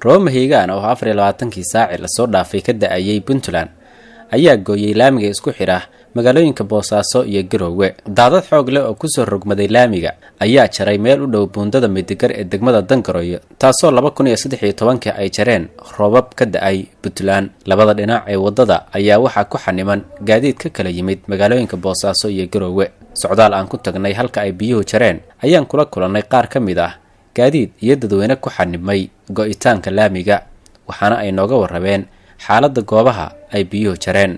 Roobab mahiigaan oo 24-kii saaci lasoo dhaafay ka da-ayay Puntland ayaa gooyay laamiga isku xidha magaalooyinka Boosaaso iyo Garoowe. Daadad xoog leh oo kusoo rogmaday laamiga ayaa jaray meel u dhow buundada Midigar ee degmada Dangaroyo, taasoo 2013-kii ay jareen roobab ka da-ay Puntland. Labada dhinac ee waddada ayaa waxaa ku xaniman gaadiid ka kala yimid magaalooyinka Boosaaso iyo Garoowe. Socdaal aan ku tagnay halka ay biyuhu jareen ayaan kula kulannay qaar ka mid ah gaadiid iyo dadweyne ku xanimay go-itaanka laamiga, waxaana ay nooga warrameen xaaladda goobaha ay biyuhu jareen.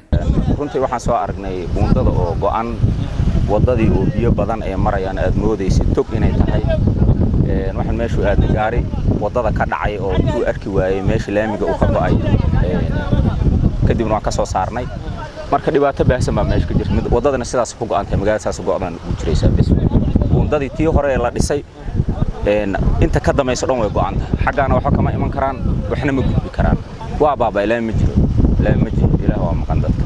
Runtii waxaan soo aragnay buundada oo go'an, waddadii oo biyo badan ay marayaan, aad moodaysa tog inay tahay. Waxaan meeshu aadnay gaari waddada ka dhacay oo intuu arki waayey meesha laamiga uu ka go'ay, kadibna waan ka soo saarnay. Marka dhibaato baahsan baa meesha ka jirta, waddadana sidaas ku go'an tahay, magaalada saas go'dan ugu jiraysaa bes. Buundadii tii hore ee la dhisay inta ka dambayso dhan way go'an tahay, xaggaana waxba kama iman karaan, waxna ma gudbi karaan. Waa baaba'ay, laami ma jiro, laami ma jiro. Ilaah waa maqan dadka.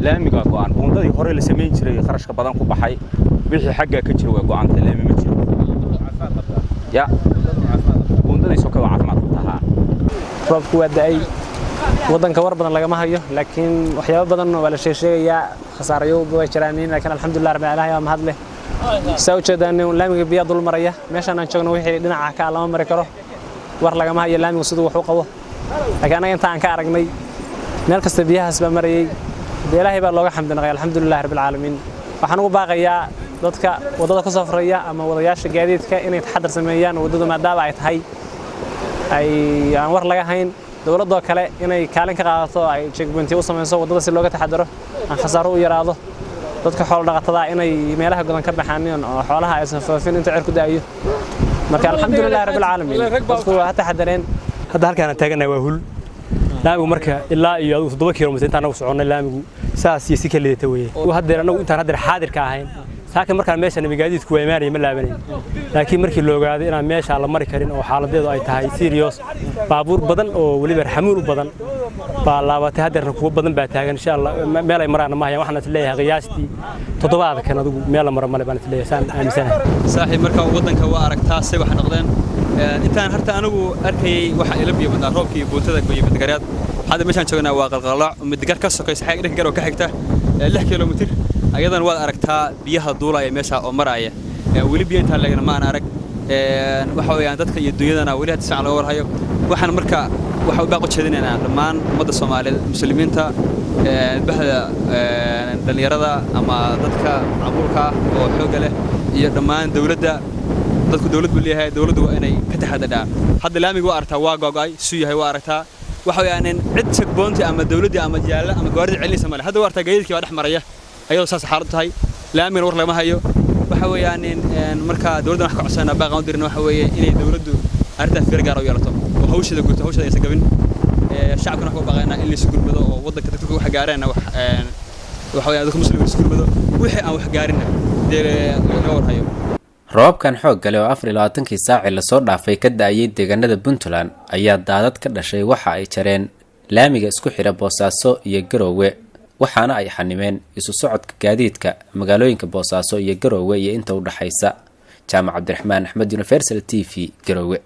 Laamigaa go'an, buundadii hore la samayn jiray, kharashka badan ku baxay, wixii xaggaa ka jira way go'an tahay, laami ma jiro. Ya buundadii soka waa caafimaad qabtaa. Roobku waa da'ay, waddanka war badan lagama hayo, laakiin waxyaabo badan waa la sheegsheegayaa, khasaarayo way jiraan, laakiin alxamdulillah rabbil ilaahay waa mahad leh. Saa ujeedaan, laamiga biyaa dul maraya. Meeshaan aan joogno wixii dhinaca ka lama mari karo, war lagama hayo laamigu siduu wax u qabo, laakiin anaga inta aan ka aragnay meel kasta biyahaas baa marayay. Dee ilaahay baa looga xamdi naqay, alxamdulillahi rabbil caalamiin. Waxaan ugu baaqayaa dadka waddada ku safraya ama wadayaasha gaadiidka inay taxadar sameeyaan waddadu, maadaama ay tahay ay aan war laga hayn. Dowladdoo kale inay kaalin ka qaadato, ay checkpointiyo u samayso waddada si looga taxadaro, aan khasaaro u yaraado. Dadka xoolo dhaqatada inay meelaha godan ka baxaanin oo xoolaha aysan foofin inta cirku da'ayo. Marka alxamdulillahi rabbil caalamiin, dadku waa ha taxadareen. Hadda halkaan aan taaganahay waa hul laamigu. Marka ilaa iyo adigu 7 kilomitir intaan anagu soconnay, laamigu saas iyo si ka liidata weeye. Haddeer anagu intaan haddeer xaadirka ahayn saaka, markaan meesha nimi gaadiidku waa imaanaya, ma laabanayn, laakiin markii la ogaaday inaan meesha la mari karin oo xaaladeedu ay tahay serious, baabuur badan oo weliba xamuul u badan baa laabatay. Haddeerna kuwo badan baa taagan. Insha Allah meel ay maraana ma hayaan. Waxaan is leeyahay qiyaastii toddobaadkan adigu meel la maro male baan is leeyahay, saan aaminsanahay. Saaxiib, marka waddanka waa aragtaa say wax noqdeen. Intaan horta anigu arkayay waxa ila biyo badnaa roobkii iyo buuntada gooyey Midigareed. Hadda meeshaan joognaa waa Qalqalooc, Midigar ka sokaysa, xagga dhanka Garow ka xigta 6 kilomitir. Ayadana waad aragtaa biyaha duulaya meesha oo maraya. Weli biyo intaan leegna ma aan arag. Waxa weeyaan dadka iyo dunyadana weli hadda si fiican looga warhayo. Waxaan marka waxa u baaq u jeedinaynaa dhammaan ummadda Soomaaliyeed, Muslimiinta, bahda dhallinyarada ama dadka macquulka ah oo xoogga leh iyo dhammaan dowladda. Dadku dowlad buu leeyahay, dowladdu waa inay ka taxadadhaa. Hadda laamiga waa aragtaa, waa gogo'ay, suu yahay waa aragtaa. Waxa weeyaan cid checkpoint ama dowladdii ama jaalla ama gawaarida celinaysa male. Hadda waa aragtaa, gaadiidkii baa dhex maraya ayadoo saas xaaladu tahay, laamigana war lagama hayo. Waxa weeyaan marka dowladdan wax ka codsanaa, baaqan u dirna waxa weeye inay dowladdu arrintaa fiir gaar u yeelato oo hawsheeda guto, hawsheeda aysan gabin. Shacabkana waxaan u baaqaynaa in laysu gurmado oo waddanka dadka wax gaareenna wax waxa weeyaan dadka Muslimka isu gurmado, wixii aan wax gaarinna dee laga warhayo. Roobabkan xoog leh oo 24-kii saaci lasoo dhaafay ka da-ayay deegaanada Puntland ayaa daadad ka dhashay waxa ay jareen laamiga isku xidha Boosaaso iyo Garoowe, waxaana ay xanimeen isu socodka gaadiidka magaalooyinka Boosaaso iyo Garoowe iyo inta u dhaxaysa. Jaamac Cabdiraxmaan Axmed, Universal TV, Garoowe.